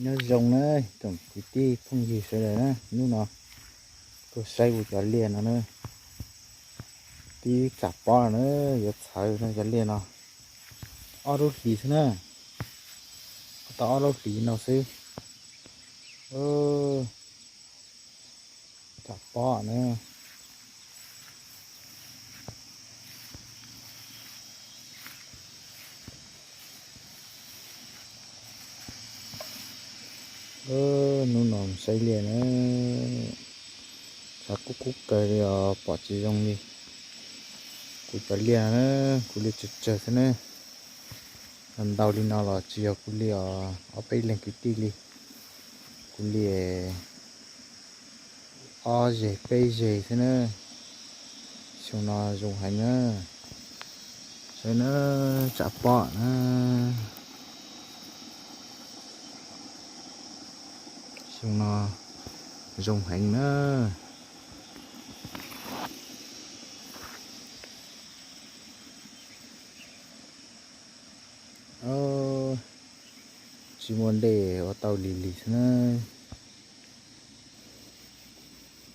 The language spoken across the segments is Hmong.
Nyob zoo na, tsoom kwv tij phooj ywg sawv daws na, hnub no tuaj saib kuv cov liaj no na. Twb tsam pob na, yuav txhawv no cov liaj no. Ob lub hlis xwb na, tau ob lub hlis no xwb. Tsam pob na. Hnub no saib liaj na, tshav kub kub kawg li os, pom tsis zoo li. Kuv cov liaj na, kuv liaj tsawg tsawg xwb na. Ntau li no los tsis yog kuv li os, ob peb leeg kwv tij li. Kuv li ob zeg peb zeg xwb na. Xyoo no zoo heev na. Saib na, tsam pob na. Xyoo no zoo heev na. Tsis muaj dej ua tau lig lig xwb na.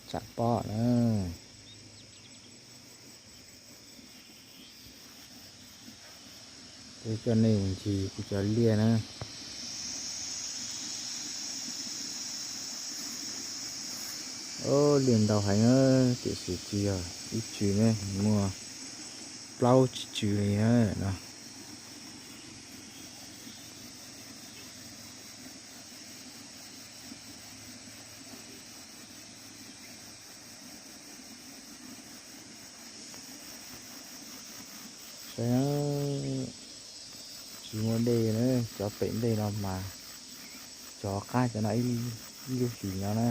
Tsam pob na. Peb coj nej mus ncig kuv cov liaj na. Liaj ntau heev, tiam sis tsis yog ib tsw ne, muaj plaub tsib tsw li na no. Saib, tsis muaj dej na, cov pem ntej no mas cov qab cov no ib lub hlis no na.